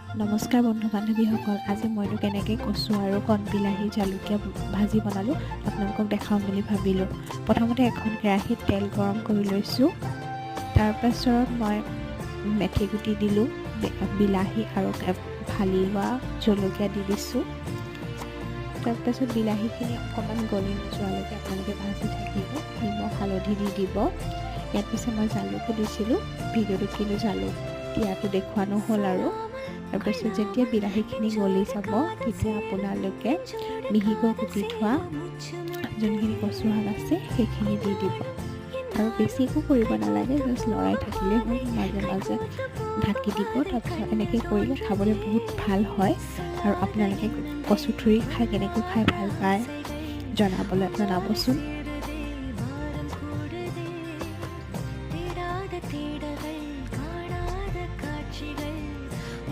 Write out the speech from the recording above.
নমস্কাৰ বন্ধু বান্ধৱীসকল, আজি মইনো কেনেকৈ কচু আৰু কণবিলাহী জালুকীয়া ভাজি বনালোঁ, আপোনালোকক দেখাওঁ বুলি ভাবিলোঁ। প্ৰথমতে এখন কেৰাহীত তেল গৰম কৰি লৈছোঁ। তাৰপাছত মই মেথি গুটি দিলোঁ, বিলাহী আৰু ফালি লোৱা জলকীয়া দি দিছোঁ। তাৰপাছত বিলাহীখিনি অকণমান গলি নোযোৱালৈকে আপোনালোকে ভাজি থাকিব। নিমখ, হালধি দি দিব। ইয়াৰ পিছত মই জালুকো দিছিলোঁ ভিডিঅ'টোত, কিন্তু জালুক দিয়াটো দেখুওৱা নহ'ল। আৰু তাৰপিছত যেতিয়া বিলাহীখিনি গলি যাব, তেতিয়া আপোনালোকে মিহিকৈ কুটি থোৱা যোনখিনি কচু শাক আছে, সেইখিনি দি দিব। আৰু বেছি একো কৰিব নালাগে, জাষ্ট লৰাই থাকিলেই হ'ল। মাজে মাজে ঢাকি দিব। তাৰপিছত এনেকৈ কৰিলে খাবলৈ বহুত ভাল হয়। আৰু আপোনালোকে কচু ঠুৰি খাই কেনেকৈ খাই ভাল পায় জনাবলৈ জনাবচোন।